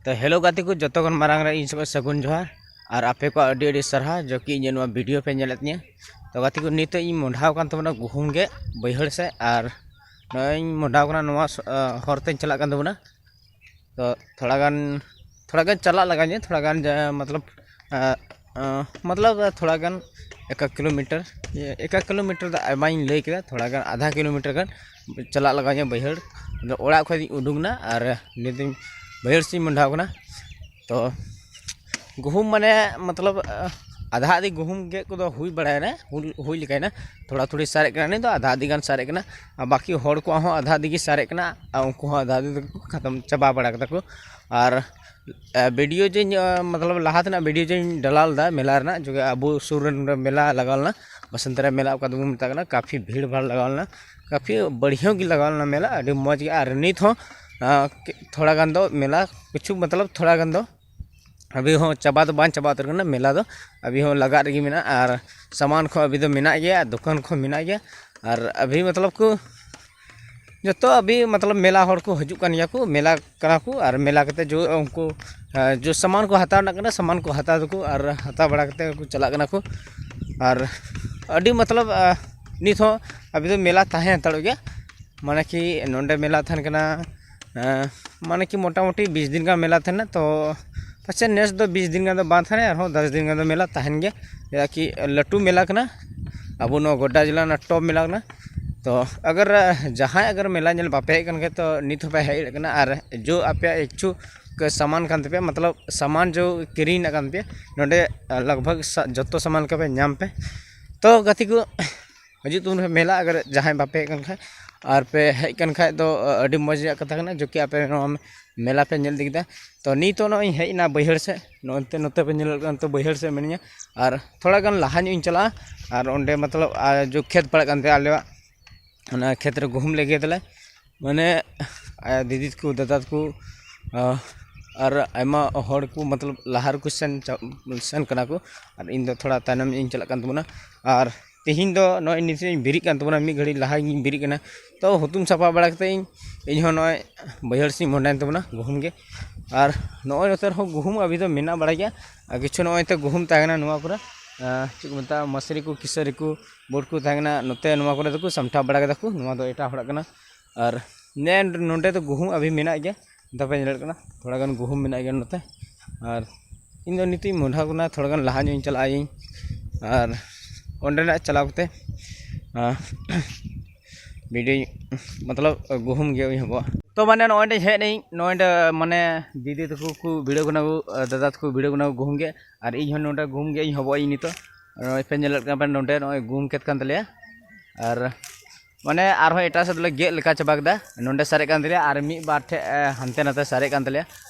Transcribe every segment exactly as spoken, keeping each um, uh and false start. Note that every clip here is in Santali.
ᱛᱚ ᱦᱮᱞᱳ ᱜᱟᱛᱮ ᱠᱚ, ᱡᱚᱛᱚ ᱠᱷᱚᱱ ᱢᱟᱨᱟᱝ ᱨᱮ ᱤᱧ ᱥᱮᱫ ᱠᱷᱚᱱ ᱥᱟᱹᱜᱩᱱ ᱡᱚᱦᱟᱨ᱾ ᱟᱨ ᱟᱯᱮ ᱠᱚᱣᱟᱜ ᱟᱹᱰᱤ ᱟᱹᱰᱤ ᱥᱟᱨᱦᱟᱣ ᱡᱚ ᱠᱤ ᱤᱧᱟᱹᱜ ᱱᱚᱣᱟ ᱵᱷᱤᱰᱤᱭᱳ ᱯᱮ ᱧᱮᱞᱮᱫ ᱛᱤᱧᱟᱹ᱾ ᱛᱚ ᱜᱟᱛᱮ ᱠᱚ, ᱱᱤᱛᱚᱜ ᱤᱧ ᱢᱚᱸᱰᱷᱟᱣ ᱠᱟᱱ ᱛᱟᱵᱚᱱᱟ ᱜᱩᱦᱩᱢ ᱜᱮᱫ ᱵᱟᱹᱭᱦᱟᱹᱲ ᱥᱮᱫ᱾ ᱟᱨ ᱱᱚᱜᱼᱚᱭ ᱤᱧ ᱢᱚᱸᱰᱷᱟᱣ ᱠᱟᱱᱟ, ᱱᱚᱣᱟ ᱥᱚ- ᱟ, ᱦᱚᱨ ᱛᱮᱧ ᱪᱟᱞᱟᱜ ᱠᱟᱱ ᱛᱟᱵᱚᱱᱟ᱾ ᱛᱚ ᱛᱷᱚᱲᱟ ᱜᱟᱱ ᱛᱷᱚᱲᱟ ᱜᱟᱱ ᱪᱟᱞᱟᱜ ᱞᱟᱜᱟᱣ ᱤᱧᱟᱹ, ᱛᱷᱚᱲᱟ ᱜᱟᱱ ᱡᱟ- ᱢᱚᱛᱞᱚᱵ ᱟ, ᱟ, ᱢᱚᱛᱞᱚᱵ ᱛᱷᱚᱲᱟ ᱜᱟᱱ ᱮᱠᱟ ᱠᱤᱞᱳᱢᱤᱴᱟᱨ, ᱮᱠᱟ ᱠᱤᱞᱳᱢᱤᱴᱟᱨ ᱫᱚ ᱟᱭᱢᱟᱧ ᱞᱟᱹᱭ ᱠᱮᱫᱟ, ᱛᱷᱚᱲᱟ ᱜᱟᱱ ᱟᱫᱷᱟ ᱠᱤᱞᱳᱢᱤᱴᱟᱨ ᱜᱟᱱ ᱪᱟᱞᱟᱜ ᱞᱟᱜᱟᱣ ᱤᱧᱟᱹ ᱵᱟᱹᱭᱦᱟᱹᱲ᱾ ᱟᱫᱚ ᱚᱲᱟᱜ ᱠᱷᱚᱱ ᱤᱧ ᱩᱰᱩᱠ ᱮᱱᱟ ᱟᱨ ᱱᱤᱛ ᱤᱧ ᱵᱟᱹᱭᱦᱟᱹᱲ ᱥᱮᱫ ᱤᱧ ᱢᱚᱸᱰᱷᱟᱣ ᱠᱟᱱᱟ᱾ ᱛᱚ ᱜᱩᱦᱩᱢ ᱢᱟᱱᱮ ᱢᱚᱛᱞᱚᱵ ᱟ, ᱟᱫᱷᱟ ᱟᱫᱷᱤ ᱜᱩᱦᱩᱢ ᱜᱮᱫ ᱠᱚᱫᱚ ᱦᱩᱭ ᱵᱟᱲᱟᱭᱮᱱᱟ, ᱦᱩᱭ ᱦᱩᱭ ᱞᱮᱠᱟᱭᱮᱱᱟ᱾ ᱛᱷᱚᱲᱟ ᱛᱷᱩᱲᱤ ᱥᱟᱨᱮᱡ ᱠᱟᱱᱟ, ᱱᱤᱛ ᱫᱚ ᱟᱫᱷᱟ ᱟᱫᱷᱤ ᱜᱟᱱ ᱥᱟᱨᱮᱡ ᱠᱟᱱᱟ᱾ ᱟᱨ ᱵᱟᱹᱠᱤ ᱦᱚᱲ ᱠᱚᱣᱟᱜ ᱦᱚᱸ ᱟᱫᱷᱟ ᱟᱫᱷᱤ ᱜᱮ ᱥᱟᱨᱮᱡ ᱠᱟᱱᱟ, ᱟᱨ ᱩᱱᱠᱩ ᱦᱚᱸ ᱟᱫᱷᱟ ᱟᱫᱷᱤ ᱫᱚᱠᱚ ᱠᱷᱟᱛᱚᱢ ᱪᱟᱵᱟ ᱵᱟᱲᱟ ᱠᱮᱫᱟ ᱠᱚ᱾ ᱟᱨ ᱟ, ᱵᱷᱤᱰᱤᱭᱳ ᱡᱮᱧ ᱟ, ᱢᱚᱛᱞᱚᱵ ᱞᱟᱦᱟ ᱛᱮᱱᱟᱜ ᱵᱷᱤᱰᱤᱭᱳ ᱡᱮᱧ ᱰᱟᱞᱟᱣ ᱞᱮᱫᱟ ᱢᱮᱞᱟ ᱨᱮᱱᱟᱜ, ᱡᱚᱠᱷᱚᱱ ᱟᱵᱚ ᱥᱩᱨ ᱨᱮ ᱱᱚᱰᱮ ᱢᱮᱞᱟ ᱞᱟᱜᱟᱣ ᱞᱮᱱᱟ, ᱵᱟᱥᱚᱱᱛᱤ ᱨᱮ ᱢᱮᱞᱟ ᱚᱠᱟ ᱫᱚᱵᱚᱱ ᱢᱮᱛᱟᱜ ᱠᱟᱱᱟ, ᱠᱟᱯᱷᱤ ᱵᱷᱤᱲ ᱵᱷᱟᱲ ᱞᱟᱜᱟᱣ ᱞᱮᱱᱟ, ᱠᱟᱯᱷᱤ ᱵᱟᱹᱲᱦᱤᱭᱟᱹ ᱜᱮ ᱞᱟᱜᱟᱣ ᱞᱮᱱᱟ ᱢᱮᱞᱟ, ᱟᱹᱰᱤ ᱢᱚᱡᱽ ᱜᱮ᱾ ᱟᱨ ᱱᱤᱛ ᱦᱚᱸ ᱟ, ᱛᱷᱚᱲᱟ ᱜᱟᱱ ᱫᱚ ᱢᱮᱞᱟ ᱠᱤᱪᱷᱩ ᱢᱚᱛᱞᱚᱵ ᱛᱷᱚᱲᱟ ᱜᱟᱱ ᱫᱚ ᱟᱵᱷᱤ ᱦᱚᱸ ᱪᱟᱵᱟ ᱫᱚ ᱵᱟᱝ ᱪᱟᱵᱟ ᱩᱛᱟᱹᱨ ᱠᱟᱱᱟ, ᱢᱮᱞᱟ ᱫᱚ ᱟᱵᱷᱤ ᱦᱚᱸ ᱞᱟᱜᱟᱜ ᱨᱮᱜᱮ ᱢᱮᱱᱟᱜᱼᱟ᱾ ᱟᱨ ᱥᱟᱢᱟᱱ ᱠᱚ ᱟᱵᱷᱤ ᱫᱚ ᱢᱮᱱᱟᱜ ᱜᱮᱭᱟ, ᱫᱚᱠᱟᱱ ᱠᱚ ᱢᱮᱱᱟᱜ ᱜᱮᱭᱟ᱾ ᱟᱨ ᱟᱵᱷᱤ ᱢᱚᱛᱞᱚᱵ ᱠᱚ ᱡᱚᱛᱚ ᱟᱵᱷᱤ ᱢᱚᱛᱞᱚᱵ ᱢᱮᱞᱟ ᱦᱚᱲ ᱠᱚ ᱦᱤᱡᱩᱜ ᱠᱟᱱ ᱜᱮᱭᱟ ᱠᱚ, ᱢᱮᱞᱟ ᱠᱟᱱᱟ ᱠᱚ᱾ ᱟᱨ ᱢᱮᱞᱟ ᱠᱟᱛᱮ ᱡᱚ ᱩᱱᱠᱩ ᱟ, ᱡᱚ ᱥᱟᱢᱟᱱ ᱠᱚ ᱦᱟᱛᱟᱣ ᱨᱮᱱᱟᱜ ᱠᱟᱱᱟ, ᱥᱟᱢᱟᱱ ᱠᱚ ᱦᱟᱛᱟᱣ ᱫᱟᱠᱚ ᱟᱨ ᱦᱟᱛᱟᱣ ᱵᱟᱲᱟ ᱠᱟᱛᱮ ᱠᱚ ᱪᱟᱞᱟᱜ ᱠᱟᱱᱟ ᱠᱚ᱾ ᱟᱨ ᱟᱹᱰᱤ ᱢᱚᱛᱞᱚᱵ ᱟ, ᱱᱤᱛ ᱦᱚᱸ ᱟᱵᱷᱤ ᱫᱚ ᱢᱮᱞᱟ ᱛᱟᱦᱮᱸ ᱦᱟᱛᱟᱲᱚᱜ ᱜᱮᱭᱟ, ᱢᱟᱱᱮ ᱠᱤ ᱱᱚᱰᱮ ᱢᱮᱞᱟ ᱛᱟᱦᱮᱱ ᱠᱟᱱᱟ᱾ ᱮᱸ, ᱢᱟᱱᱮ ᱠᱤ ᱢᱚᱴᱟᱢᱩᱴᱤ ᱵᱤᱥ ᱫᱤᱱ ᱜᱟᱱ ᱢᱮᱞᱟ ᱛᱟᱦᱮᱱᱟ᱾ ᱛᱚ ᱯᱟᱪᱮᱫ ᱱᱮᱥ ᱫᱚ ᱵᱤᱥ ᱫᱤᱱ ᱜᱟᱱ ᱫᱚ ᱵᱟᱝ ᱛᱟᱦᱮᱱᱟ, ᱟᱨᱦᱚᱸ ᱫᱚᱥ ᱫᱤᱱ ᱜᱟᱱ ᱫᱚ ᱢᱮᱞᱟ ᱛᱟᱦᱮᱱ ᱜᱮᱭᱟ, ᱪᱮᱫᱟᱜ ᱠᱤ ᱞᱟᱹᱴᱩ ᱢᱮᱞᱟ ᱠᱟᱱᱟ, ᱟᱵᱚ ᱱᱚᱣᱟ ᱜᱚᱰᱰᱟ ᱡᱮᱞᱟ ᱨᱮᱱᱟᱜ ᱴᱚᱯ ᱢᱮᱞᱟ ᱠᱟᱱᱟ᱾ ᱛᱚ ᱟᱜᱟᱨ ᱡᱟᱦᱟᱸᱭ ᱟᱜᱟᱨ ᱢᱮᱞᱟ ᱧᱮᱞ ᱵᱟᱯᱮ ᱦᱮᱡ ᱠᱟᱱ ᱠᱷᱟᱡ, ᱛᱚ ᱱᱤᱛ ᱦᱚᱸᱯᱮ ᱦᱮᱡ ᱫᱟᱲᱮᱭᱟᱜ ᱠᱟᱱᱟ᱾ ᱟᱨ ᱡᱚ ᱟᱯᱮᱭᱟᱜ ᱤᱪᱪᱷᱩ ᱥᱟᱢᱟᱱ ᱠᱟᱱ ᱛᱟᱯᱮᱭᱟ, ᱢᱚᱛᱞᱚᱵ ᱥᱟᱢᱟᱱ ᱡᱚ ᱠᱤᱨᱤᱧ ᱨᱮᱱᱟᱜ ᱠᱟᱱ ᱛᱟᱯᱮᱭᱟ, ᱱᱚᱰᱮ ᱞᱟᱜᱽ ᱵᱷᱟᱜᱽ ᱥᱟ- ᱡᱚᱛᱚ ᱥᱟᱢᱟᱱ ᱞᱮᱠᱟ ᱯᱮ ᱧᱟᱢ ᱯᱮ᱾ ᱛᱚ ᱜᱟᱛᱮ ᱠᱚ, ᱦᱤᱡᱩᱜ ᱛᱟᱵᱚᱱ ᱯᱮ ᱢᱮᱞᱟ, ᱟᱜᱟᱨ ᱡᱟᱦᱟᱸᱭ ᱵᱟᱯᱮ ᱦᱮᱡ ᱠᱟᱱ ᱠᱷᱟᱡ᱾ ᱟᱨ ᱯᱮ ᱦᱮᱡ ᱠᱟᱱ ᱠᱷᱟᱡ ᱫᱚ ᱟᱹᱰᱤ ᱢᱚᱡᱽ ᱨᱮᱭᱟᱜ ᱠᱟᱛᱷᱟ ᱠᱟᱱᱟ, ᱡᱚ ᱠᱤ ᱟᱯᱮ ᱱᱚᱣᱟ ᱢᱮᱞᱟ ᱯᱮ ᱧᱮᱞ ᱤᱫᱤ ᱠᱮᱫᱟ᱾ ᱛᱚ ᱱᱤᱛᱚᱜ ᱱᱚᱜᱼᱚᱭ ᱤᱧ ᱦᱮᱡ ᱮᱱᱟ ᱵᱟᱹᱭᱦᱟᱹᱲ ᱥᱮᱫ, ᱱᱚᱜᱼᱚᱭ ᱱᱚᱛᱮ ᱯᱮ ᱧᱮᱞᱮᱫ ᱠᱟᱱ, ᱛᱚ ᱵᱟᱹᱭᱦᱟᱹᱲ ᱥᱮᱫ ᱢᱤᱱᱟᱹᱧᱟ᱾ ᱟᱨ ᱛᱷᱚᱲᱟ ᱜᱟᱱ ᱞᱟᱦᱟ ᱧᱚᱜ ᱤᱧ ᱪᱟᱞᱟᱜᱼᱟ, ᱟᱨ ᱚᱸᱰᱮ ᱢᱚᱛᱞᱚᱵ ᱟ, ᱡᱚ ᱠᱷᱮᱛ ᱯᱟᱲᱟᱜ ᱠᱟᱱ ᱛᱟᱭᱟ ᱟᱞᱮᱭᱟᱜ, ᱚᱱᱟ ᱠᱷᱮᱛ ᱨᱮ ᱜᱩᱦᱩᱢ ᱞᱮ ᱜᱮᱫ ᱟᱞᱮ, ᱢᱟᱱᱮ ᱟ, ᱫᱤᱫᱤ ᱛᱟᱠᱚ, ᱫᱟᱫᱟ ᱛᱟᱠᱚ ᱟ, ᱟᱨ ᱟᱭᱢᱟ ᱦᱚᱲ ᱠᱚ ᱢᱚᱛᱞᱚᱵ ᱞᱟᱦᱟ ᱨᱮᱠᱚ ᱥᱮᱱ ᱪᱟ- ᱥᱮᱱ ᱠᱟᱱᱟ ᱠᱚ, ᱟᱨ ᱤᱧ ᱫᱚ ᱛᱷᱚᱲᱟ ᱛᱟᱭᱱᱚᱢ ᱧᱚᱜ ᱤᱧ ᱪᱟᱞᱟᱜ ᱠᱟᱱ ᱛᱟᱵᱚᱱᱟ᱾ ᱟᱨ ᱛᱮᱦᱮᱧ ᱫᱚ ᱱᱚᱜᱼᱚᱭ ᱱᱤᱛᱚᱜ ᱤᱧ ᱵᱮᱨᱮᱫ ᱠᱟᱱ ᱛᱟᱵᱚᱱᱟ, ᱢᱤᱫ ᱜᱷᱟᱹᱲᱤᱡ ᱞᱟᱦᱟ ᱜᱤᱧ ᱵᱮᱨᱮᱫ ᱠᱟᱱᱟ᱾ ᱛᱚ ᱦᱩᱛᱩᱢ ᱥᱟᱯᱷᱟ ᱵᱟᱲᱟ ᱠᱟᱛᱮ ᱤᱧ, ᱤᱧ ᱦᱚᱸ ᱱᱚᱜᱼᱚᱭ ᱵᱟᱹᱭᱦᱟᱹᱲ ᱥᱮᱫ ᱤᱧ ᱢᱚᱦᱰᱟᱭᱮᱱ ᱛᱟᱵᱚᱱᱟ ᱜᱩᱦᱩᱢ ᱜᱮ᱾ ᱟᱨ ᱱᱚᱜᱼᱚᱭ ᱱᱚᱛᱮ ᱨᱮᱦᱚᱸ ᱜᱩᱦᱩᱢ ᱟᱵᱷᱤ ᱫᱚ ᱢᱮᱱᱟᱜ ᱵᱟᱲᱟ ᱜᱮᱭᱟ᱾ ᱟᱨ ᱠᱤᱪᱷᱩ ᱱᱚᱜᱼᱚᱭ ᱛᱮ ᱜᱩᱦᱩᱢ ᱛᱟᱦᱮᱸ ᱠᱟᱱᱟ ᱱᱚᱣᱟ ᱠᱚᱨᱮ, ᱟᱨ ᱪᱮᱫ ᱠᱚ ᱢᱮᱛᱟᱜᱼᱟ, ᱢᱟᱹᱥᱨᱤ ᱠᱚ, ᱠᱤᱥᱟᱹᱨᱤ ᱠᱚ, ᱵᱩᱴ ᱠᱚ ᱛᱟᱦᱮᱸ ᱠᱟᱱᱟ, ᱱᱚᱛᱮ ᱱᱚᱣᱟ ᱠᱚᱨᱮ ᱫᱚᱠᱚ ᱥᱟᱢᱴᱟᱣ ᱵᱟᱲᱟ ᱠᱮᱫᱟ ᱠᱚ᱾ ᱱᱚᱣᱟ ᱫᱚ ᱮᱴᱟᱜ ᱦᱚᱲᱟᱜ ᱠᱟᱱᱟ᱾ ᱟᱨ ᱱᱮ-, ᱱᱚᱸᱰᱮ ᱫᱚ ᱜᱩᱦᱩᱢ ᱟᱹᱵᱷᱤ ᱢᱮᱱᱟᱜ ᱜᱮᱭᱟ, ᱱᱚᱛᱮ ᱯᱮ ᱧᱮᱞᱮᱫ ᱠᱟᱱᱟ, ᱛᱷᱚᱲᱟ ᱜᱟᱱ ᱜᱩᱦᱩᱢ ᱢᱮᱱᱟᱜ ᱜᱮᱭᱟ ᱱᱚᱛᱮ᱾ ᱟᱨ ᱤᱧ ᱫᱚ ᱱᱤᱛᱚᱜ ᱤᱧ ᱢᱚᱸᱰᱷᱟ ᱠᱟᱱᱟ, ᱛᱷᱚᱲᱟ ᱜᱟᱱ ᱞᱟᱦᱟ ᱧᱚᱜ ᱤᱧ ᱪᱟᱞᱟᱜᱼᱟ ᱤᱧ᱾ ᱟᱨ ᱚᱸᱰᱮᱱᱟᱜ ᱪᱟᱞᱟᱣ ᱠᱟᱛᱮ, ᱟᱸ, video, ᱢᱚᱛᱞᱚᱵ, ᱜᱩᱦᱩᱢ ᱜᱮ ᱩᱭᱦᱟᱹᱨᱚᱜᱼᱟ᱾ ᱛᱚ ᱢᱟᱱᱮ ᱱᱚᱜᱼᱚᱭ ᱱᱚᱸᱰᱮ ᱦᱮᱡ ᱱᱟᱹᱧ, ᱱᱚᱜᱼᱚᱭ ᱱᱚᱸᱰᱮ ᱢᱟᱱᱮ ᱫᱤᱫᱤ ᱛᱟᱠᱚ ᱠᱚ ᱵᱷᱤᱲᱟᱹᱣ ᱠᱟᱱᱟ ᱠᱚ, ᱫᱟᱫᱟ ᱛᱟᱠᱚ ᱵᱷᱤᱲᱟᱹᱣ ᱠᱟᱱᱟ ᱠᱚ ᱜᱩᱦᱩᱢ ᱜᱮ᱾ ᱟᱨ ᱤᱧ ᱦᱚᱸ ᱱᱚᱸᱰᱮ ᱜᱩᱦᱩᱢ ᱜᱮ ᱤᱧ ᱦᱚᱵᱚᱜ ᱤᱧ ᱱᱤᱛᱚᱜ᱾ ᱱᱚᱜᱼᱚᱭ ᱯᱮ ᱧᱮᱞᱮᱫ ᱠᱟᱱ ᱯᱮ, ᱱᱚᱸᱰᱮ ᱱᱚᱜᱼᱚᱭ ᱜᱩᱦᱩᱢ ᱠᱷᱮᱛ ᱠᱟᱱ ᱛᱟᱞᱮᱭᱟ᱾ ᱟᱨ ᱢᱟᱱᱮ ᱟᱨᱦᱚᱸ ᱮᱴᱟᱜ ᱥᱮᱫ ᱫᱚᱞᱮ ᱜᱮᱫ ᱞᱮᱠᱟ ᱪᱟᱵᱟ ᱠᱮᱫᱟ᱾ ᱱᱚᱸᱰᱮ ᱥᱟᱨᱮᱡ ᱠᱟᱱ ᱛᱟᱞᱮᱭᱟ ᱟᱨ ᱢᱤᱫ ᱵᱟᱨ ᱴᱷᱮᱡ, ᱮ, ᱦᱟᱱᱛᱮ ᱱᱟᱛᱮ ᱥᱟᱨᱮᱡ ᱠᱟᱱ ᱛᱟᱞᱮᱭᱟ᱾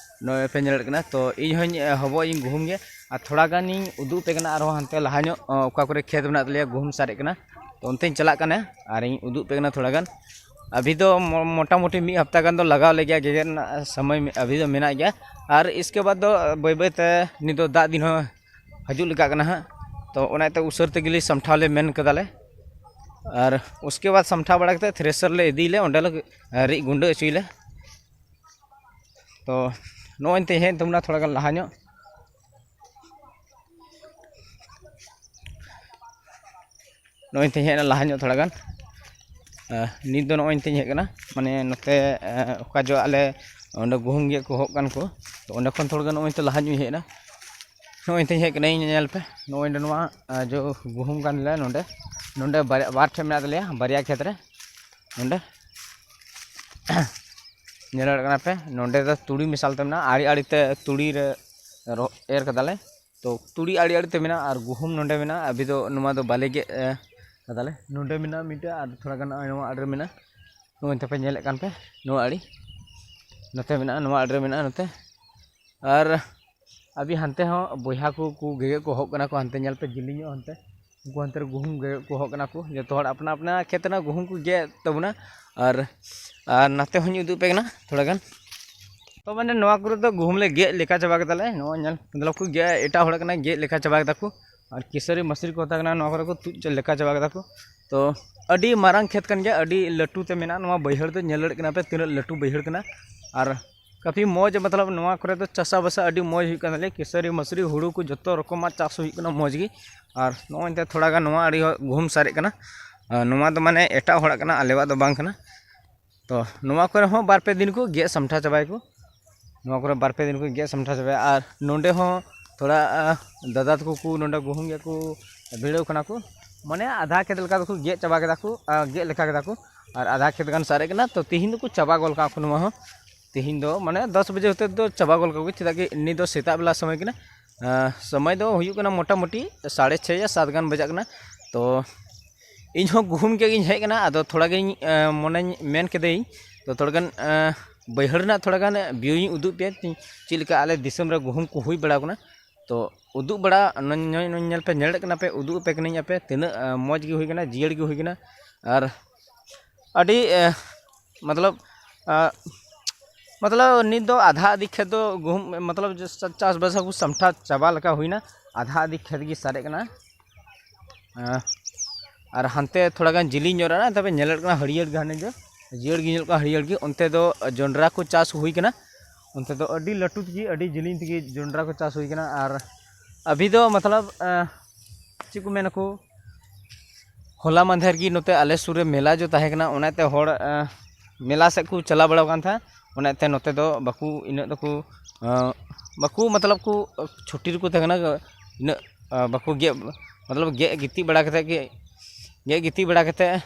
ᱱᱚᱜᱼᱚᱭ ᱯᱮ ᱧᱮᱞᱮᱫ ᱠᱟᱱᱟ᱾ ᱛᱚ ᱤᱧ ᱦᱚᱸᱧ, ᱮ, ᱦᱚᱵᱚᱜ ᱤᱧ ᱜᱩᱦᱩᱢ ᱜᱮ᱾ ᱟᱨ ᱛᱷᱚᱲᱟ ᱜᱟᱱᱤᱧ ᱩᱫᱩᱜ ᱟᱯᱮ ᱠᱟᱱᱟ ᱟᱨᱦᱚᱸ ᱦᱟᱱᱛᱮ ᱞᱟᱦᱟ ᱧᱚᱜ, ᱚ, ᱚᱠᱟ ᱠᱚᱨᱮ ᱠᱷᱮᱛ ᱢᱮᱱᱟᱜ ᱛᱟᱞᱮᱭᱟ ᱜᱩᱦᱩᱢ ᱥᱟᱨᱮᱡ ᱠᱟᱱᱟ᱾ ᱛᱚ ᱚᱱᱛᱮᱧ ᱪᱟᱞᱟᱜ ᱠᱟᱱᱟ ᱟᱨᱤᱧ ᱩᱫᱩᱜ ᱟᱯᱮ ᱠᱟᱱᱟ ᱛᱷᱚᱲᱟ ᱜᱟᱱ᱾ ᱟᱵᱷᱤ ᱫᱚ ᱢᱚ-, ᱢᱚᱴᱟᱢᱩᱴᱤ ᱢᱤᱫ ᱦᱟᱯᱛᱟ ᱜᱟᱱ ᱫᱚ ᱞᱟᱜᱟᱣ ᱞᱮ ᱜᱮᱭᱟ, ᱜᱮᱜᱮᱫ ᱨᱮᱱᱟᱜ ᱥᱚᱢᱚᱭ ᱢᱮ-, ᱟᱵᱷᱤ ᱫᱚ ᱢᱮᱱᱟᱜ ᱜᱮᱭᱟ᱾ ᱟᱨ ᱤᱥᱠᱮ ᱵᱟᱫᱽ ᱫᱚ ᱵᱟᱹᱭ ᱵᱟᱹᱭ ᱛᱮ ᱱᱤᱛ ᱫᱚ ᱫᱟᱜ ᱫᱤᱱ ᱦᱚᱸ ᱦᱤᱡᱩᱜ ᱞᱮᱠᱟᱜ ᱠᱟᱱᱟ ᱦᱟᱸᱜ᱾ ᱛᱚ ᱚᱱᱟ ᱤᱭᱟᱹᱛᱮ ᱩᱥᱟᱹᱨ ᱛᱮᱜᱮ ᱞᱮ ᱥᱟᱢᱴᱷᱟᱣ ᱞᱮ ᱢᱮᱱ ᱠᱟᱫᱟᱞᱮ᱾ ᱟᱨ ᱩᱥᱠᱮ ᱵᱟᱫᱽ ᱥᱟᱢᱴᱷᱟᱣ ᱵᱟᱲᱟ ᱠᱟᱛᱮ ᱛᱷᱨᱮᱥᱟᱨ ᱞᱮ ᱤᱫᱤᱭᱟᱞᱮ, ᱚᱸᱰᱮ ᱞᱮ, ᱮ, ᱨᱤᱫ ᱜᱩᱸᱰᱟᱹ ᱦᱚᱪᱚᱭᱟᱞᱮ᱾ ᱛᱚ ᱱᱚᱜᱼᱚᱭ ᱱᱤᱛᱚᱜ ᱦᱮᱡ ᱮᱱ ᱛᱟᱵᱚᱱᱟ ᱛᱷᱚᱲᱟ ᱜᱟᱱ ᱞᱟᱦᱟ ᱧᱚᱜ᱾ ᱱᱚᱜᱼᱚᱭ ᱱᱤᱛᱚᱜ ᱦᱮᱡ ᱮᱱᱟ ᱞᱟᱦᱟ ᱧᱚᱜ ᱛᱷᱚᱲᱟ ᱜᱟᱱ᱾ ᱮ, ᱱᱤᱛ ᱫᱚ ᱱᱚᱜᱼᱚᱭ ᱱᱤᱛᱚᱜ ᱦᱮᱡ ᱠᱟᱱᱟ, ᱢᱟᱱᱮ ᱱᱚᱛᱮ, ᱮ, ᱚᱠᱟ ᱡᱚ ᱟᱞᱮ ᱚᱸᱰᱮ ᱜᱩᱦᱩᱢ ᱜᱮᱫ ᱠᱚ ᱦᱚᱦᱚᱜ ᱠᱟᱱ ᱠᱚ, ᱛᱚ ᱚᱸᱰᱮ ᱠᱷᱚᱱ ᱛᱷᱚᱲᱟ ᱜᱟᱱ ᱱᱚᱜᱼᱚᱭ ᱱᱤᱛᱚᱜ ᱞᱟᱦᱟ ᱧᱚᱜ ᱤᱧ ᱦᱮᱡ ᱮᱱᱟ᱾ ᱱᱚᱜᱼᱚᱭ ᱱᱤᱛᱚᱜ ᱤᱧ ᱦᱮᱡ ᱠᱟᱱᱟ, ᱤᱧ ᱧᱮᱞ ᱯᱮ, ᱱᱚᱜᱼᱚᱭ ᱱᱚᱸᱰᱮ ᱱᱚᱣᱟ, ᱮ, ᱡᱚ ᱜᱩᱦᱩᱢ ᱠᱟᱱ ᱞᱮ ᱱᱚᱸᱰᱮ, ᱱᱚᱸᱰᱮ ᱵᱟᱨᱭᱟ, ᱵᱟᱨ ᱴᱷᱮᱡ ᱢᱮᱱᱟᱜ ᱛᱟᱞᱮᱭᱟ, ᱵᱟᱨᱭᱟ ᱠᱷᱮᱛ ᱨᱮ ᱱᱚᱸᱰᱮ᱾ ᱧᱮᱞ ᱫᱟᱲᱮᱭᱟᱜ ᱠᱟᱱᱟ ᱯᱮ, ᱱᱚᱸᱰᱮ ᱫᱚ ᱛᱩᱲᱤ ᱢᱮᱥᱟᱞ ᱛᱮ ᱢᱮᱱᱟᱜᱼᱟ, ᱟᱲᱮ ᱟᱲᱮ ᱛᱮ ᱛᱩᱲᱤ ᱨᱮ ᱨᱚ-, ᱮᱨ ᱠᱟᱫᱟᱞᱮ᱾ ᱛᱚ ᱛᱩᱲᱤ ᱟᱲᱮ ᱟᱲᱮ ᱛᱮ ᱢᱮᱱᱟᱜᱼᱟ ᱟᱨ ᱜᱩᱦᱩᱢ ᱱᱚᱸᱰᱮ ᱢᱮᱱᱟᱜᱼᱟ᱾ ᱟᱵᱷᱤ ᱫᱚ ᱱᱚᱣᱟ ᱫᱚ ᱵᱟᱞᱮ ᱜᱮᱫ, ᱮ, ᱠᱟᱫᱟᱞᱮ᱾ ᱱᱚᱸᱰᱮ ᱢᱮᱱᱟᱜᱼᱟ ᱢᱤᱫᱴᱮᱡ ᱟᱨ ᱛᱷᱚᱲᱟ ᱜᱟᱱ ᱱᱚᱜᱼᱚᱭ ᱱᱚᱣᱟ ᱟᱲᱮ ᱨᱮ ᱢᱮᱱᱟᱜᱼᱟ᱾ ᱱᱚᱜᱼᱚᱭ ᱱᱚᱛᱮ ᱯᱮ ᱧᱮᱞᱮᱫ ᱠᱟᱱ ᱯᱮ, ᱱᱚᱣᱟ ᱟᱲᱮ ᱱᱚᱛᱮ ᱢᱮᱱᱟᱜᱼᱟ, ᱱᱚᱣᱟ ᱟᱲᱮ ᱨᱮ ᱢᱮᱱᱟᱜᱼᱟ ᱱᱚᱛᱮ᱾ ᱟᱨ ᱟᱵᱷᱤ ᱦᱟᱱᱛᱮ ᱦᱚᱸ ᱵᱚᱭᱦᱟ ᱠᱚ, ᱠᱚ ᱜᱮᱜᱮᱫ ᱠᱚ ᱦᱚᱦᱚᱜ ᱠᱟᱱᱟ ᱠᱚ, ᱦᱟᱱᱛᱮ ᱧᱮᱞ ᱯᱮ ᱡᱤᱞᱤᱧ ᱧᱚᱜ ᱦᱟᱱᱛᱮ, ᱩᱱᱠᱩ ᱦᱟᱱᱛᱮ ᱨᱮ ᱜᱩᱦᱩᱢ ᱜᱮᱜᱮᱫ ᱠᱚ ᱦᱚᱦᱚᱜ ᱠᱟᱱᱟ ᱠᱚ᱾ ᱡᱚᱛᱚ ᱦᱚᱲ ᱟᱯᱱᱟ ᱟᱯᱱᱟ ᱠᱷᱮᱛ ᱨᱮᱱᱟᱜ ᱜᱩᱦᱩᱢ ᱠᱚ ᱜᱮᱫ ᱛᱟᱵᱚᱱᱟ᱾ ᱟᱨ, ᱟᱨ ᱱᱟᱛᱮ ᱦᱚᱸᱧ ᱩᱫᱩᱜ ᱯᱮ ᱠᱟᱱᱟ ᱛᱷᱚᱲᱟ ᱜᱟᱱ᱾ ᱛᱚ ᱢᱟᱱᱮ ᱱᱚᱣᱟ ᱠᱚᱨᱮ ᱫᱚ ᱜᱩᱦᱩᱢ ᱞᱮ ᱜᱮᱫ ᱞᱮᱠᱟ ᱪᱟᱵᱟ ᱠᱮᱫᱟᱞᱮ᱾ ᱱᱚᱜᱼᱚᱭ ᱧᱮᱞ, ᱢᱚᱛᱞᱚᱵ ᱠᱚ ᱜᱮᱫ, ᱮᱴᱟᱜ ᱦᱚᱲᱟᱜ ᱠᱟᱱᱟ, ᱜᱮᱫ ᱞᱮᱠᱟ ᱪᱟᱵᱟ ᱠᱮᱫᱟ ᱠᱚ᱾ ᱟᱨ ᱠᱮᱥᱟᱨᱤ ᱢᱟᱥᱨᱤ ᱠᱚ ᱛᱟᱦᱮᱸ ᱠᱟᱱᱟ, ᱱᱚᱣᱟ ᱠᱚᱨᱮ ᱠᱚ ᱛᱩᱫ ᱞᱮᱠᱟ ᱪᱟᱵᱟ ᱠᱮᱫᱟ ᱠᱚ᱾ ᱛᱚ ᱟᱹᱰᱤ ᱢᱟᱨᱟᱝ ᱠᱷᱮᱛ ᱠᱟᱱ ᱜᱮᱭᱟ, ᱟᱹᱰᱤ ᱞᱟᱹᱴᱩ ᱛᱮ ᱢᱮᱱᱟᱜᱼᱟ᱾ ᱱᱚᱣᱟ ᱵᱟᱹᱭᱦᱟᱹᱲ ᱫᱚ ᱧᱮᱞ ᱫᱟᱲᱮᱭᱟᱜ ᱠᱟᱱᱟ ᱯᱮ ᱛᱤᱱᱟᱹᱜ ᱞᱟᱹᱴᱩ ᱵᱟᱹᱭᱦᱟᱹᱲ ᱠᱟᱱᱟ᱾ ᱟᱨ ᱠᱟᱯᱷᱤ ᱢᱚᱡᱽ, ᱢᱚᱛᱞᱚᱵ ᱱᱚᱣᱟ ᱠᱚᱨᱮ ᱫᱚ ᱪᱟᱥᱟ ᱵᱟᱥᱟ ᱟᱹᱰᱤ ᱢᱚᱡᱽ ᱦᱩᱭᱩᱜ ᱠᱟᱱ ᱛᱟᱞᱮᱭᱟ᱾ ᱠᱮᱥᱟᱨᱤ ᱢᱟᱥᱨᱤ ᱦᱩᱲᱩ ᱠᱚ ᱡᱚᱛᱚ ᱨᱚᱠᱚᱢᱟᱜ ᱪᱟᱥ ᱦᱩᱭᱩᱜ ᱠᱟᱱᱟ ᱢᱚᱡᱽ ᱜᱮ᱾ ᱟᱨ ᱱᱚᱜᱼᱚᱭ ᱱᱤᱛᱚᱜ ᱛᱷᱚᱲᱟ ᱜᱟᱱ ᱱᱚᱣᱟ ᱟᱹᱰᱤ ᱜᱩᱦᱩᱢ ᱥᱟᱨᱮᱡ ᱠᱟᱱᱟ᱾ ᱟᱨ ᱱᱚᱣᱟ ᱫᱚ ᱢᱟᱱᱮ ᱮᱴᱟᱜ ᱦᱚᱲᱟᱜ ᱠᱟᱱᱟ, ᱟᱞᱮᱣᱟᱜ ᱫᱚ ᱵᱟᱝ ᱠᱟᱱᱟ᱾ ᱛᱚ ᱱᱚᱣᱟ ᱠᱚᱨᱮ ᱦᱚᱸ ᱵᱟᱨ ᱯᱮ ᱫᱤᱱ ᱠᱚ ᱜᱮᱫ ᱥᱟᱢᱴᱟᱣ ᱪᱟᱵᱟᱭᱟᱠᱚ᱾ ᱱᱚᱣᱟ ᱠᱚᱨᱮ ᱵᱟᱨ ᱯᱮ ᱫᱤᱱ ᱠᱚ ᱜᱮᱫ ᱥᱟᱢᱴᱟᱣ ᱪᱟᱵᱟᱭᱟ᱾ ᱟᱨ ᱱᱚᱰᱮ ᱦᱚᱸ ᱛᱷᱚᱲᱟ, ᱟ, ᱫᱟᱫᱟ ᱛᱟᱠᱚ ᱠᱚ ᱱᱚᱰᱮ ᱜᱩᱦᱩᱢ ᱜᱮᱫ ᱠᱚ ᱵᱷᱤᱲᱟᱹᱣ ᱠᱟᱱᱟ ᱠᱚ, ᱢᱟᱱᱮ ᱟᱫᱷᱟ ᱠᱷᱮᱛ ᱞᱮᱠᱟ ᱫᱚᱠᱚ ᱜᱮᱫ ᱪᱟᱵᱟ ᱠᱮᱫᱟ ᱠᱚ, ᱟ, ᱜᱮᱫ ᱞᱮᱠᱟ ᱠᱮᱫᱟ ᱠᱚ᱾ ᱟᱨ ᱟᱫᱷᱟ ᱠᱷᱮᱛ ᱜᱟᱱ ᱥᱟᱨᱮᱡ ᱠᱟᱱᱟ, ᱛᱚ ᱛᱤᱦᱤᱧ ᱫᱚᱠᱚ ᱪᱟᱵᱟ ᱜᱚᱫ ᱠᱟᱜᱼᱟ ᱠᱚ ᱱᱚᱣᱟ ᱦᱚᱸ᱾ ᱛᱤᱦᱤᱧ ᱫᱚ ᱢᱟᱱᱮ ᱫᱚᱥ ᱵᱟᱡᱮ ᱦᱚᱛᱮ ᱫᱚ ᱪᱟᱵᱟ ᱜᱚᱫ ᱠᱟᱜ ᱠᱚ, ᱪᱮᱫᱟᱜ ᱠᱤ ᱱᱤᱛ ᱫᱚ ᱥᱮᱛᱟᱜ ᱵᱮᱞᱟ ᱥᱚᱢᱚᱭ ᱠᱟᱱᱟ᱾ ᱟ, ᱥᱚᱢᱚᱭ ᱫᱚ ᱦᱩᱭᱩᱜ ᱠᱟᱱᱟ ᱢᱚᱴᱟᱢᱩᱴᱤ ᱥᱟᱲᱮ ᱪᱷᱚᱭ ᱭᱟ ᱥᱟᱛ ᱜᱟᱱ ᱵᱟᱡᱟᱜ ᱠᱟᱱᱟ᱾ ᱛᱚ ᱤᱧ ᱦᱚᱸ ᱜᱩᱦᱩᱢ ᱜᱮᱫ ᱜᱤᱧ ᱦᱮᱡ ᱠᱟᱱᱟ, ᱟᱫᱚ ᱛᱷᱚᱲᱟ ᱜᱤᱧ, ᱟ, ᱢᱚᱱᱮᱧ ᱢᱮᱱ ᱠᱮᱫᱟᱹᱧ, ᱛᱚ ᱛᱷᱚᱲᱟ ᱜᱟᱱ, ᱟ, ᱵᱟᱹᱭᱦᱟᱹᱲ ᱨᱮᱱᱟᱜ ᱛᱷᱚᱲᱟ ᱜᱟᱱ view ᱤᱧ ᱩᱫᱩᱜ ᱯᱮᱭᱟ, ᱪᱮᱫ ᱞᱮᱠᱟ ᱟᱞᱮ ᱫᱤᱥᱚᱢ ᱨᱮ ᱜᱩᱦᱩᱢ ᱠᱚ ᱦᱩᱭ ᱵᱟᱲᱟᱣ ᱠᱟᱱᱟ᱾ ᱛᱚ ᱩᱫᱩᱜ ᱵᱟᱲᱟ, ᱱᱚ-, ᱱᱚ-, ᱱᱚ-, ᱧᱮᱞ ᱯᱮ, ᱧᱮᱞ ᱫᱟᱲᱮᱭᱟᱜ ᱠᱟᱱᱟ ᱯᱮ, ᱩᱫᱩᱜ ᱟᱯᱮ ᱠᱟᱹᱱᱟᱹᱧ ᱟᱯᱮ ᱛᱤᱱᱟᱹᱜ, ᱟ, ᱢᱚᱡᱽ ᱜᱮ ᱦᱩᱭ ᱠᱟᱱᱟ, ᱡᱤᱭᱟᱹᱲ ᱜᱮ ᱦᱩᱭ ᱠᱟᱱᱟ᱾ ᱟᱨ ᱟᱹᱰᱤ, ᱟ, ᱢᱚᱛᱞᱚᱵ, ᱢᱚᱛᱞᱚᱵ ᱱᱤᱛ ᱫᱚ ᱟᱫᱷᱟ ᱟᱫᱷᱤ ᱠᱷᱮᱛ ᱫᱚ ᱜᱩᱦᱩᱢ, ᱢᱚᱛᱞᱚᱵ ᱡᱮ ᱪᱟ-, ᱪᱟᱥᱵᱟᱥ ᱠᱚ ᱥᱟᱢᱴᱟᱣ ᱪᱟᱵᱟ ᱞᱮᱠᱟ ᱦᱩᱭᱱᱟ, ᱟᱫᱷᱟ ᱟᱫᱷᱤ ᱠᱷᱮᱛ ᱜᱮ ᱥᱟᱨᱮᱡ ᱠᱟᱱᱟ᱾ ᱟ, ᱟᱨ ᱦᱟᱱᱛᱮ ᱛᱷᱚᱲᱟ ᱜᱟᱱ ᱡᱤᱞᱤᱧ ᱧᱚᱜ ᱨᱮ ᱛᱚᱵᱮ ᱧᱮᱞᱚᱜ ᱠᱟᱱᱟ ᱦᱟᱹᱨᱭᱟᱹᱲ ᱜᱮ, ᱦᱟᱱᱮ ᱡᱮ ᱦᱟᱹᱨᱭᱟᱹᱲ ᱜᱮ ᱧᱮᱞᱚᱜ ᱠᱟᱱᱟ, ᱦᱟᱹᱨᱭᱟᱹᱲ ᱜᱮ᱾ ᱚᱱᱛᱮ ᱫᱚ ᱡᱚᱱᱰᱨᱟ ᱠᱚ ᱪᱟᱥ ᱦᱩᱭ ᱠᱟᱱᱟ, ᱚᱱᱛᱮ ᱫᱚ ᱟᱹᱰᱤ ᱞᱟᱹᱴᱩ ᱛᱮᱜᱮ, ᱟᱹᱰᱤ ᱡᱤᱞᱤᱧ ᱛᱮᱜᱮ ᱡᱚᱱᱰᱨᱟ ᱠᱚ ᱪᱟᱥ ᱦᱩᱭ ᱠᱟᱱᱟ᱾ ᱟᱨ ᱟᱵᱷᱤ ᱫᱚ ᱢᱚᱛᱞᱚᱵ, ᱟ, ᱪᱮᱫ ᱠᱚ ᱢᱮᱱᱟᱠᱚ, ᱦᱚᱞᱟ ᱢᱟᱫᱷᱮᱨ ᱜᱮ ᱱᱚᱛᱮ ᱟᱞᱮ ᱥᱩᱨ ᱨᱮ ᱢᱮᱞᱟ ᱡᱚ ᱛᱟᱦᱮᱸ ᱠᱟᱱᱟ, ᱚᱱᱟᱛᱮ ᱦᱚᱲ, ᱟ, ᱢᱮᱞᱟ ᱥᱮᱫ ᱠᱚ ᱪᱟᱞᱟᱣ ᱵᱟᱲᱟᱣ ᱠᱟᱱ ᱛᱟᱦᱮᱸᱫ, ᱚᱱᱟᱛᱮ ᱱᱚᱛᱮ ᱫᱚ ᱵᱟᱠᱚ, ᱤᱱᱟᱹᱜ ᱫᱚᱠᱚ, ᱟ, ᱵᱟᱠᱚ, ᱢᱚᱛᱞᱚᱵ ᱠᱚ ᱪᱷᱩᱴᱤ ᱨᱮᱠᱚ ᱛᱟᱦᱮᱸ ᱠᱟᱱᱟ, ᱤᱱᱟᱹᱜ, ᱟ, ᱵᱟᱠᱚ ᱜᱮᱫ, ᱢᱚᱛᱞᱚᱵ ᱜᱮᱫ ᱜᱤᱛᱤᱡ ᱵᱟᱲᱟ ᱠᱟᱛᱮᱫ ᱜᱮ, ᱜᱮᱫ ᱜᱤᱛᱤᱡ ᱵᱟᱲᱟ ᱠᱟᱛᱮᱫ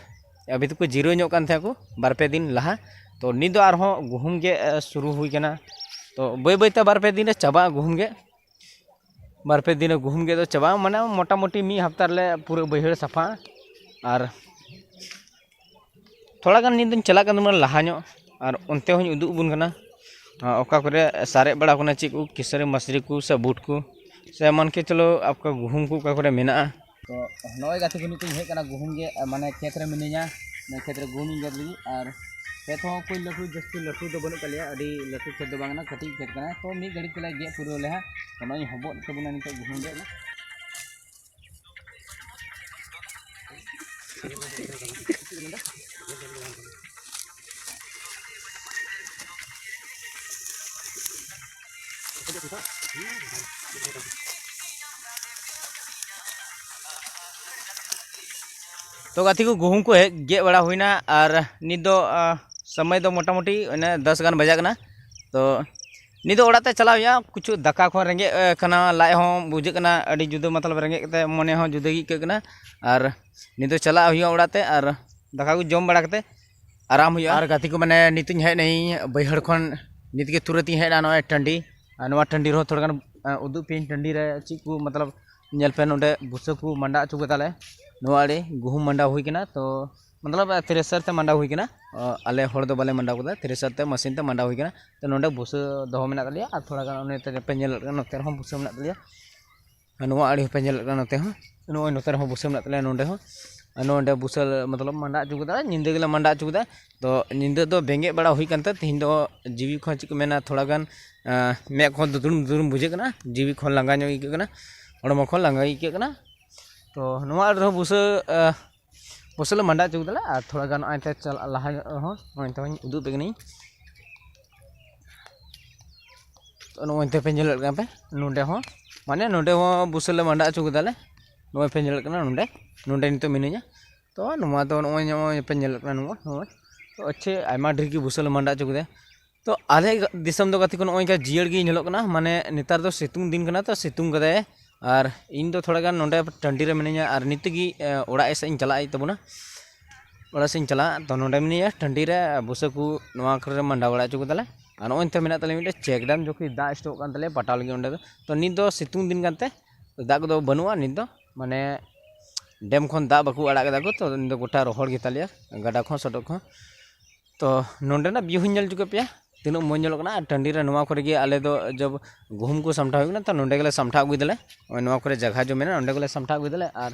ᱟᱵᱷᱤ ᱫᱚᱠᱚ ᱡᱤᱨᱟᱹᱣ ᱧᱚᱜ ᱠᱟᱱ ᱛᱟᱦᱮᱸᱫ ᱠᱚ ᱵᱟᱨ ᱯᱮ ᱫᱤᱱ ᱞᱟᱦᱟ᱾ ᱛᱚ ᱱᱤᱛ ᱫᱚ ᱟᱨᱦᱚᱸ ᱜᱩᱦᱩᱢ ᱜᱮᱫ, ᱟ, ᱥᱩᱨᱩ ᱦᱩᱭ ᱠᱟᱱᱟ᱾ ᱛᱚ ᱵᱟᱹᱭ ᱵᱟᱹᱭᱛᱮ ᱵᱟᱨ ᱯᱮ ᱫᱤᱱ ᱨᱮ ᱪᱟᱵᱟᱜᱼᱟ ᱜᱩᱦᱩᱢ ᱜᱮᱫ᱾ ᱵᱟᱨ ᱯᱮ ᱫᱤᱱ ᱨᱮ ᱜᱩᱦᱩᱢ ᱜᱮᱫ ᱫᱚ ᱪᱟᱵᱟᱜᱼᱟ, ᱢᱟᱱᱮ ᱢᱚᱴᱟᱢᱩᱴᱤ ᱢᱤᱫ ᱦᱟᱯᱛᱟ ᱨᱮᱞᱮ ᱯᱩᱨᱟᱹ ᱵᱟᱹᱭᱦᱟᱹᱲ ᱥᱟᱯᱷᱟᱜᱼᱟ᱾ ᱟᱨ ᱛᱷᱚᱲᱟ ᱜᱟᱱ ᱱᱤᱛ ᱫᱚᱧ ᱪᱟᱞᱟᱜ ᱠᱟᱱ ᱛᱟᱵᱚᱱᱟ ᱞᱟᱦᱟ ᱧᱚᱜ, ᱟᱨ ᱚᱱᱛᱮ ᱦᱚᱸᱧ ᱩᱫᱩᱜ ᱟᱵᱚᱱ ᱠᱟᱱᱟ, ᱟᱨ ᱚᱠᱟ ᱠᱚᱨᱮ ᱥᱟᱨᱮᱡ ᱵᱟᱲᱟ ᱠᱟᱱᱟ ᱪᱮᱫ ᱠᱚ ᱠᱮᱥᱟᱨᱤ ᱢᱟᱥᱨᱤ ᱠᱚ ᱥᱮ ᱵᱩᱴ ᱠᱚ, ᱥᱮ ᱢᱟᱱ ᱠᱮ ᱪᱚᱞᱚ ᱟᱯᱠᱟ ᱜᱩᱦᱩᱢ ᱠᱚ ᱚᱠᱟ ᱠᱚᱨᱮ ᱢᱮᱱᱟᱜᱼᱟ᱾ ᱛᱚ ᱱᱚᱜᱼᱚᱭ ᱜᱟᱛᱮ ᱠᱚ, ᱱᱤᱛᱚᱜ ᱤᱧ ᱦᱮᱡ ᱠᱟᱱᱟ ᱜᱩᱦᱩᱢ ᱜᱮᱫ, ᱢᱟᱱᱮ ᱠᱷᱮᱛ ᱨᱮ ᱢᱤᱱᱟᱹᱧᱟ, ᱢᱟᱱᱮ ᱠᱷᱮᱛ ᱨᱮ ᱜᱩᱦᱩᱢ ᱤᱧ ᱜᱮᱫ ᱞᱟᱹᱜᱤᱫ᱾ ᱟᱨ ᱠᱷᱮᱛ ᱦᱚᱸ ᱠᱚᱭ ᱞᱟᱹᱴᱩ, ᱡᱟᱹᱥᱛᱤ ᱞᱟᱹᱴᱩ ᱫᱚ ᱵᱟᱹᱱᱩᱜ ᱛᱟᱞᱮᱭᱟ, ᱟᱹᱰᱤ ᱞᱟᱹᱴᱩ ᱠᱷᱮᱛ ᱫᱚ ᱵᱟᱝ ᱠᱟᱱᱟ, ᱠᱟᱹᱴᱤᱡ ᱠᱷᱮᱛ ᱠᱟᱱᱟ᱾ ᱛᱚ ᱢᱤᱫ ᱜᱷᱟᱹᱲᱤᱡ ᱛᱮᱞᱮ ᱜᱮᱫ ᱯᱩᱨᱟᱹᱣ ᱞᱮᱦᱟᱸᱜ᱾ ᱛᱚ ᱱᱚᱜᱼᱚᱭ ᱤᱧ ᱦᱚᱵᱚᱜ ᱛᱟᱵᱚᱱᱟ ᱱᱤᱛᱚᱜ ᱜᱩᱦᱩᱢ ᱜᱮᱫ᱾ ᱛᱚ ᱜᱟᱛᱮ ᱠᱚ, ᱜᱩᱦᱩᱢ ᱠᱚ ᱦᱮᱡ ᱜᱮᱫ ᱵᱟᱲᱟ ᱦᱩᱭᱱᱟ ᱟᱨ ᱱᱤᱛ ᱫᱚ, ᱟ, ᱥᱚᱢᱚᱭ ᱫᱚ ᱢᱚᱴᱟᱢᱩᱴᱤ ᱚᱱᱮ ᱫᱚᱥ ᱜᱟᱱ ᱵᱟᱡᱟᱜ ᱠᱟᱱᱟ᱾ ᱛᱚ ᱱᱤᱛ ᱫᱚ ᱚᱲᱟᱜ ᱛᱮ ᱪᱟᱞᱟᱣ ᱦᱩᱭᱩᱜᱼᱟ᱾ ᱠᱤᱪᱷᱩ ᱫᱟᱠᱟ ᱠᱚᱦᱚᱸ ᱨᱮᱸᱜᱮᱡ, ᱮ, ᱠᱟᱱᱟ, ᱞᱟᱡ ᱦᱚᱸ ᱵᱩᱡᱷᱟᱹᱜ ᱠᱟᱱᱟ ᱟᱹᱰᱤ ᱡᱩᱫᱟᱹ, ᱢᱚᱛᱞᱚᱵ ᱨᱮᱸᱜᱮᱡ ᱠᱟᱛᱮ ᱢᱚᱱᱮ ᱦᱚᱸ ᱡᱩᱫᱟᱹ ᱜᱮ ᱟᱹᱭᱠᱟᱹᱜ ᱠᱟᱱᱟ᱾ ᱟᱨ ᱱᱤᱛ ᱫᱚ ᱪᱟᱞᱟᱜ ᱦᱩᱭᱩᱜᱼᱟ ᱚᱲᱟᱜ ᱛᱮ ᱟᱨ ᱫᱟᱠᱟ ᱠᱚ ᱡᱚᱢ ᱵᱟᱲᱟ ᱠᱟᱛᱮ ᱟᱨᱟᱢ ᱦᱩᱭᱩᱜᱼᱟ᱾ ᱟᱨ ᱜᱟᱛᱮ ᱠᱚ, ᱢᱟᱱᱮ ᱱᱤᱛᱚᱧ ᱦᱮᱡ ᱱᱟᱹᱧ ᱵᱟᱹᱭᱦᱟᱹᱲ ᱠᱷᱚᱱ, ᱱᱤᱛ ᱜᱮ ᱛᱩᱨᱟᱹᱛ ᱤᱧ ᱦᱮᱡ ᱮᱱᱟ ᱱᱚᱜᱼᱚᱭ ᱴᱟᱺᱰᱤ᱾ ᱟᱨ ᱱᱚᱣᱟ ᱴᱟᱺᱰᱤ ᱨᱮᱦᱚᱸ ᱛᱷᱚᱲᱟ ᱜᱟᱱ, ᱮ, ᱩᱫᱩᱜ ᱯᱮᱭᱟᱹᱧ ᱴᱟᱺᱰᱤ ᱨᱮ ᱪᱮᱫ ᱠᱚ, ᱢᱚᱛᱞᱚᱵ ᱧᱮᱞ ᱯᱮ, ᱱᱚᱰᱮ ᱵᱩᱥᱟᱹ ᱠᱚ ᱢᱟᱸᱰᱟ ᱦᱚᱪᱚ ᱠᱟᱫᱟᱞᱮ᱾ ᱱᱚᱣᱟ ᱟᱹᱰᱤ ᱜᱩᱦᱩᱢ ᱢᱟᱸᱰᱟ ᱦᱩᱭ ᱠᱟᱱᱟ, ᱛᱚ ᱢᱚᱛᱞᱚᱵ ᱛᱷᱨᱮᱥᱟᱨ ᱛᱮ ᱢᱟᱸᱰᱟ ᱦᱩᱭ ᱠᱟᱱᱟ᱾ ᱚ, ᱟᱞᱮ ᱦᱚᱲ ᱫᱚ ᱵᱟᱞᱮ ᱢᱟᱸᱰᱟᱣ ᱠᱟᱫᱟ, ᱛᱷᱨᱮᱥᱟᱨ ᱛᱮ, ᱢᱟᱥᱤᱱ ᱛᱮ ᱢᱟᱸᱰᱟ ᱦᱩᱭ ᱠᱟᱱᱟ᱾ ᱛᱚ ᱱᱚᱰᱮ ᱵᱩᱥᱟᱹ ᱫᱚᱦᱚ ᱢᱮᱱᱟᱜ ᱛᱟᱞᱮᱭᱟ ᱟᱨ ᱛᱷᱚᱲᱟ ᱜᱟᱱ ᱚᱱᱮ ᱛᱮ ᱯᱮ ᱧᱮᱞᱮᱫ ᱠᱟᱱᱟ, ᱱᱚᱛᱮ ᱨᱮᱦᱚᱸ ᱵᱩᱥᱟᱹ ᱢᱮᱱᱟᱜ ᱛᱟᱞᱮᱭᱟ᱾ ᱟᱨ ᱱᱚᱣᱟ ᱟᱹᱰᱤ ᱦᱚᱸᱯᱮ ᱧᱮᱞᱮᱫ ᱠᱟᱱᱟ, ᱱᱚᱛᱮ ᱦᱚᱸ, ᱱᱚᱜᱼᱚᱭ ᱱᱚᱛᱮ ᱨᱮᱦᱚᱸ ᱵᱩᱥᱟᱹ ᱢᱮᱱᱟᱜ ᱛᱟᱞᱮᱭᱟ, ᱱᱚᱸᱰᱮ ᱦᱚᱸ᱾ ᱟᱨ ᱱᱚᱸᱰᱮ ᱵᱩᱥᱟᱹ, ᱢᱚᱛᱞᱚᱵ ᱢᱟᱸᱰᱟ ᱦᱚᱪᱚ ᱠᱮᱫᱟ, ᱧᱤᱫᱟᱹ ᱜᱮᱞᱮ ᱢᱟᱸᱰᱟ ᱦᱚᱪᱚ ᱠᱮᱫᱟ᱾ ᱛᱚ ᱧᱤᱫᱟᱹ ᱫᱚ ᱵᱮᱸᱜᱮᱫ ᱵᱟᱲᱟ ᱦᱩᱭ ᱠᱟᱱᱛᱮ ᱛᱮᱦᱮᱧ ᱫᱚ ᱡᱤᱣᱤ ᱠᱚᱦᱚᱸ ᱪᱮᱫ ᱠᱚ ᱢᱮᱱᱟ, ᱛᱷᱚᱲᱟ ᱜᱟᱱ, ᱟᱸ, ᱢᱮᱫ ᱠᱚᱦᱚᱸ ᱫᱩᱫᱩᱲᱩᱢ ᱫᱩᱫᱩᱲᱩᱢ ᱵᱩᱡᱷᱟᱹᱜ ᱠᱟᱱᱟ, ᱡᱤᱣᱤ ᱠᱚᱦᱚᱸ ᱞᱟᱸᱜᱟ ᱧᱚᱜ ᱟᱹᱭᱠᱟᱹᱜ ᱠᱟᱱᱟ, ᱦᱚᱲᱢᱚ ᱠᱚᱦᱚᱸ ᱞᱟᱸᱜᱟ ᱟᱹᱭᱠᱟᱹᱜ ᱠᱟᱱᱟ᱾ ᱛᱚ ᱱᱚᱣᱟ ᱟᱹᱰᱤ ᱨᱮᱦᱚᱸ ᱵᱩᱥᱟᱹ, ᱟᱸ, ᱵᱩᱥᱟᱹ ᱞᱮ ᱢᱟᱸᱰᱟ ᱦᱚᱪᱚ ᱠᱮᱫᱟᱞᱮ᱾ ᱟᱨ ᱛᱷᱚᱲᱟ ᱜᱟᱱ ᱱᱚᱜᱼᱚᱭ ᱛᱮ ᱪᱟᱞᱟᱜ ᱞᱟᱦᱟ ᱧᱚᱜ ᱨᱮᱦᱚᱸ ᱱᱚᱜᱼᱚᱭ ᱛᱮᱦᱚᱸᱧ ᱩᱫᱩᱜ ᱟᱯᱮ ᱠᱟᱹᱱᱟᱹᱧ᱾ ᱛᱚ ᱱᱚᱜᱼᱚᱭ ᱛᱮ ᱯᱮ ᱧᱮᱞᱮᱫ ᱠᱟᱱ ᱯᱮ, ᱱᱚᱸᱰᱮ ᱦᱚᱸ, ᱢᱟᱱᱮ ᱱᱚᱸᱰᱮ ᱦᱚᱸ ᱵᱩᱥᱟᱹ ᱞᱮ ᱢᱟᱸᱰᱟ ᱦᱚᱪᱚ ᱠᱮᱫᱟᱞᱮ᱾ ᱱᱚᱜᱼᱚᱭ ᱯᱮ ᱧᱮᱞᱮᱫ ᱠᱟᱱᱟ, ᱱᱚᱸᱰᱮ, ᱱᱚᱸᱰᱮ ᱱᱤᱛᱚᱜ ᱢᱤᱱᱟᱹᱧᱟ᱾ ᱛᱚ ᱱᱚᱣᱟ ᱫᱚ ᱱᱚᱜᱼᱚᱭ, ᱱᱚᱜᱼᱚᱭ ᱯᱮ ᱧᱮᱞᱮᱫ ᱠᱟᱱᱟ, ᱱᱚᱣᱟ ᱱᱚᱜᱼᱚᱭ᱾ ᱛᱚ ᱟᱪᱪᱷᱟ, ᱟᱭᱢᱟ ᱰᱷᱮᱨ ᱜᱮ ᱵᱩᱥᱟᱹ ᱞᱮ ᱢᱟᱸᱰᱟ ᱦᱚᱪᱚ ᱠᱮᱫᱟ᱾ ᱛᱚ ᱟᱞᱮ ᱫᱤᱥᱚᱢ ᱫᱚ ᱜᱟᱛᱮ ᱠᱚ ᱱᱚᱜᱼᱚᱭ ᱱᱚᱝᱠᱟ ᱡᱤᱭᱟᱹᱲ ᱜᱮ ᱧᱮᱞᱚᱜ ᱠᱟᱱᱟ, ᱢᱟᱱᱮ ᱱᱮᱛᱟᱨ ᱫᱚ ᱥᱤᱛᱩᱝ ᱫᱤᱱ ᱠᱟᱱᱟ, ᱛᱚ ᱥᱤᱛᱩᱝ ᱠᱟᱫᱟᱭ᱾ ᱟᱨ ᱤᱧ ᱫᱚ ᱛᱷᱚᱲᱟ ᱜᱟᱱ ᱱᱚᱰᱮ ᱴᱟᱺᱰᱤ ᱨᱮ ᱢᱤᱱᱟᱹᱧᱟ, ᱟᱨ ᱱᱤᱛ ᱜᱮ, ᱮ, ᱚᱲᱟᱜ ᱥᱮᱫ ᱤᱧ ᱪᱟᱞᱟᱜ ᱛᱟᱵᱚᱱᱟ, ᱚᱲᱟᱜ ᱥᱮᱫ ᱤᱧ ᱪᱟᱞᱟᱜᱼᱟ᱾ ᱛᱚ ᱱᱚᱰᱮ ᱢᱤᱱᱟᱹᱧᱟ ᱴᱟᱺᱰᱤ ᱨᱮ, ᱵᱩᱥᱟᱹ ᱠᱚ ᱱᱚᱣᱟ ᱠᱚᱨᱮ ᱢᱟᱸᱰᱟ ᱵᱟᱲᱟ ᱦᱚᱪᱚ ᱠᱮᱫᱟᱞᱮ᱾ ᱟᱨ ᱱᱚᱜᱼᱚᱭ ᱱᱤᱛᱚᱜ ᱢᱮᱱᱟᱜ ᱛᱟᱞᱮᱭᱟ ᱢᱤᱫᱴᱮᱡ check dam, ᱡᱚᱠᱷᱚᱱ ᱫᱟᱜ ᱥᱴᱚᱠ ᱠᱟᱱ ᱛᱟᱞᱮᱭᱟ ᱯᱟᱴᱟᱣ ᱞᱟᱹᱜᱤᱫ ᱚᱸᱰᱮ ᱫᱚ᱾ ᱛᱚ ᱱᱤᱛ ᱫᱚ ᱥᱤᱛᱩᱝ ᱫᱤᱱ ᱠᱟᱱᱛᱮ ᱫᱟᱜ ᱠᱚᱫᱚ ᱵᱟᱹᱱᱩᱜᱼᱟ ᱱᱤᱛ ᱫᱚ, ᱢᱟᱱᱮ ᱰᱮᱢ ᱠᱷᱚᱱ ᱫᱟᱜ ᱵᱟᱠᱚ ᱟᱲᱟᱜ ᱠᱮᱫᱟ ᱠᱚ, ᱛᱚ ᱱᱤᱛ ᱫᱚ ᱜᱚᱴᱟ ᱨᱚᱦᱚᱲ ᱜᱮᱛᱟᱞᱮᱭᱟ, ᱜᱟᱰᱟ ᱠᱚᱦᱚᱸ ᱥᱚᱰᱚᱜ ᱠᱚᱦᱚᱸ᱾ ᱛᱚ ᱱᱚᱸᱰᱮᱱᱟᱜ view ᱦᱚᱸᱧ ᱧᱮᱞ ᱦᱚᱪᱚ ᱠᱮᱫ ᱯᱮᱭᱟ, ᱛᱤᱱᱟᱹᱜ ᱢᱚᱡᱽ ᱧᱮᱞᱚᱜ ᱠᱟᱱᱟ᱾ ᱟᱨ ᱴᱟᱺᱰᱤ ᱨᱮ ᱱᱚᱣᱟ ᱠᱚᱨᱮ ᱜᱮ ᱟᱞᱮ ᱫᱚ ᱡᱚᱵ ᱜᱩᱦᱩᱢ ᱠᱚ ᱥᱟᱢᱴᱟᱣ ᱦᱩᱭᱩᱜ ᱠᱟᱱᱟ, ᱛᱚ ᱱᱚᱸᱰᱮ ᱜᱮᱞᱮ ᱥᱟᱢᱴᱟᱣ ᱟᱹᱜᱩᱭ ᱫᱟᱞᱮ᱾ ᱱᱚᱜᱼᱚᱭ ᱱᱚᱣᱟ ᱠᱚᱨᱮ ᱡᱟᱭᱜᱟ ᱡᱚᱢ ᱢᱮᱱᱟᱜᱼᱟ, ᱱᱚᱸᱰᱮ ᱜᱮᱞᱮ ᱥᱟᱢᱴᱟᱣ ᱟᱹᱜᱩᱭ ᱫᱟᱞᱮ᱾ ᱟᱨ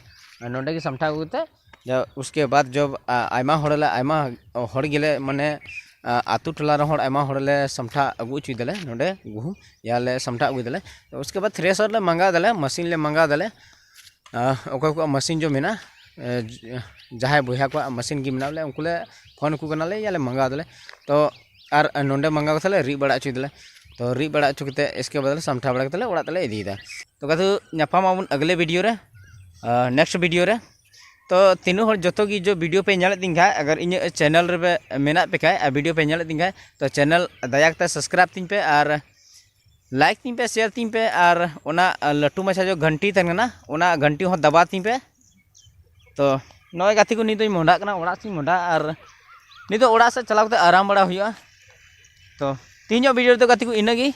ᱱᱚᱸᱰᱮ ᱜᱮ ᱥᱟᱢᱴᱟᱣ ᱟᱹᱜᱩ ᱠᱟᱛᱮ, ᱡᱟ, ᱩᱥᱠᱮ ᱵᱟᱫ ᱡᱚᱵ, ᱟ, ᱟᱭᱢᱟ ᱦᱚᱲ ᱞᱮ, ᱟᱭᱢᱟ ᱦᱚᱲ ᱜᱮᱞᱮ, ᱢᱟᱱᱮ, ᱟ, ᱟᱛᱳ ᱴᱚᱞᱟ ᱨᱮᱱ ᱦᱚᱲ ᱟᱭᱢᱟ ᱦᱚᱲ ᱞᱮ ᱥᱟᱢᱴᱟᱣ ᱟᱹᱜᱩ ᱦᱚᱪᱚᱭ ᱫᱟᱞᱮ ᱱᱚᱸᱰᱮ ᱜᱩᱦᱩᱢ, ᱭᱟ ᱞᱮ ᱥᱟᱢᱴᱟᱣ ᱟᱹᱜᱩᱭ ᱫᱟᱞᱮ᱾ ᱛᱚ ᱩᱥᱠᱮ ᱵᱟᱫ ᱛᱷᱨᱮᱥᱟᱨ ᱞᱮ ᱢᱟᱸᱜᱟᱣ ᱫᱟᱞᱮ, ᱢᱟᱥᱤᱱ ᱞᱮ ᱢᱟᱸᱜᱟᱣ ᱫᱟᱞᱮ᱾ ᱟ, ᱚᱠᱚᱭ ᱠᱚᱣᱟᱜ ᱢᱟᱥᱤᱱ ᱡᱚᱢ ᱢᱮᱱᱟᱜᱼᱟ, ᱮ, ᱡ-, ᱡᱟᱦᱟᱸᱭ ᱵᱚᱭᱦᱟ ᱠᱚᱣᱟᱜ ᱢᱮᱥᱤᱱ ᱜᱮ ᱢᱮᱱᱟᱜ ᱞᱮ, ᱩᱱᱠᱩ ᱞᱮ ᱯᱷᱳᱱ ᱟᱠᱚ ᱠᱟᱱᱟᱞᱮ, ᱭᱟᱞᱮ ᱢᱟᱸᱜᱟᱣ ᱫᱟᱞᱮ᱾ ᱛᱚ ᱟᱨ ᱱᱚᱸᱰᱮ ᱢᱟᱸᱜᱟᱣ ᱠᱟᱛᱮ ᱞᱮ ᱨᱤᱫ ᱵᱟᱲᱟ ᱦᱚᱪᱚᱭ ᱫᱟᱞᱮ᱾ ᱛᱚ ᱨᱤᱫ ᱵᱟᱲᱟ ᱦᱚᱪᱚ ᱠᱟᱛᱮ ᱮᱥᱠᱮ ᱵᱟᱫᱽ ᱞᱮ ᱥᱟᱢᱴᱷᱟᱣ ᱵᱟᱲᱟ ᱠᱟᱛᱮ ᱞᱮ ᱚᱲᱟᱜ ᱛᱮᱞᱮ ᱤᱫᱤᱭᱮᱫᱟ᱾ ᱛᱚ ᱜᱟᱛᱮ ᱧᱟᱯᱟᱢ ᱟᱵᱚᱱ ᱟᱜᱽᱞᱮ ᱵᱷᱤᱰᱤᱭᱳ ᱨᱮ, ᱱᱮᱠᱥᱴ ᱵᱷᱤᱰᱤᱭᱳ ᱨᱮ᱾ ᱛᱚ ᱛᱤᱱᱟᱹᱜ ᱦᱚᱲ ᱡᱚᱛᱚ ᱜᱮ ᱡᱚ ᱵᱷᱤᱰᱤᱭᱳ ᱯᱮ ᱧᱮᱞᱮᱫ ᱛᱤᱧ ᱠᱷᱟᱡ, ᱟᱜᱟᱨ ᱤᱧᱟᱹᱜ ᱪᱮᱱᱮᱞ ᱨᱮ ᱢᱮᱱᱟᱜ ᱯᱮ ᱠᱷᱟᱡ ᱟᱨ ᱵᱷᱤᱰᱤᱭᱳ ᱯᱮ ᱧᱮᱞᱮᱫ ᱛᱤᱧ ᱠᱷᱟᱡ, ᱛᱚ ᱪᱮᱱᱮᱞ ᱫᱟᱭᱟ ᱠᱟᱛᱮ ᱥᱟᱵᱥᱠᱨᱟᱭᱤᱵᱽ ᱛᱤᱧ ᱯᱮ ᱟᱨ ᱞᱟᱭᱤᱠ ᱛᱤᱧ ᱯᱮ, ᱥᱮᱭᱟᱨ ᱛᱤᱧ ᱯᱮ ᱟᱨ ᱚᱱᱟ ᱞᱟᱹᱴᱩ ᱢᱟᱪᱷᱟ ᱡᱚ ᱜᱷᱟᱱᱴᱤ ᱛᱟᱦᱮᱱ ᱠᱟᱱᱟ, ᱚᱱᱟ ᱜᱷᱟᱱᱴᱤ ᱦᱚᱸ ᱫᱟᱵᱟᱣ ᱛᱤᱧ ᱯᱮ᱾ ᱛᱚ ᱱᱚᱜᱼᱚᱭ ᱜᱟᱛᱮ ᱠᱚ, ᱱᱤᱛ ᱫᱚᱧ ᱢᱚᱸᱰᱟᱜ ᱠᱟᱱᱟ, ᱚᱲᱟᱜ ᱥᱮᱫ ᱤᱧ ᱢᱚᱸᱰᱟᱜᱼᱟ ᱟᱨ ᱱᱤᱛ ᱫᱚ ᱚᱲᱟᱜ ᱥᱮᱫ ᱪᱟᱞᱟᱣ ᱠᱟᱛᱮ ᱟᱨᱟᱢ ᱵᱟᱲᱟ ᱦᱩᱭᱩᱜᱼᱟ᱾ ᱛᱚ ᱛᱮᱦᱮᱧᱟᱜ ᱵᱷᱤᱰᱤᱭᱳ ᱨᱮᱫᱚ ᱜᱟᱛᱮ ᱠᱚ ᱤᱱᱟᱹᱜᱮ᱾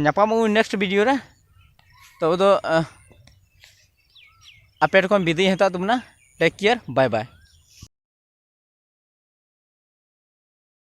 ᱧᱟᱯᱟᱢ ᱟᱵᱚᱱ ᱱᱮᱠᱥᱴ ᱵᱷᱤᱰᱤᱭᱳ ᱨᱮ᱾ ᱛᱚ ᱟᱵᱚ ᱫᱚ ᱟᱯᱮ ᱴᱷᱮᱱ ᱠᱷᱚᱱ ᱵᱤᱫᱟᱹᱭ ᱦᱟᱛᱟᱣ ᱛᱟᱵᱚᱱᱟ᱾ ᱴᱮᱠ ᱠᱮᱭᱟᱨ, ᱵᱟᱭ ᱵᱟᱭ᱾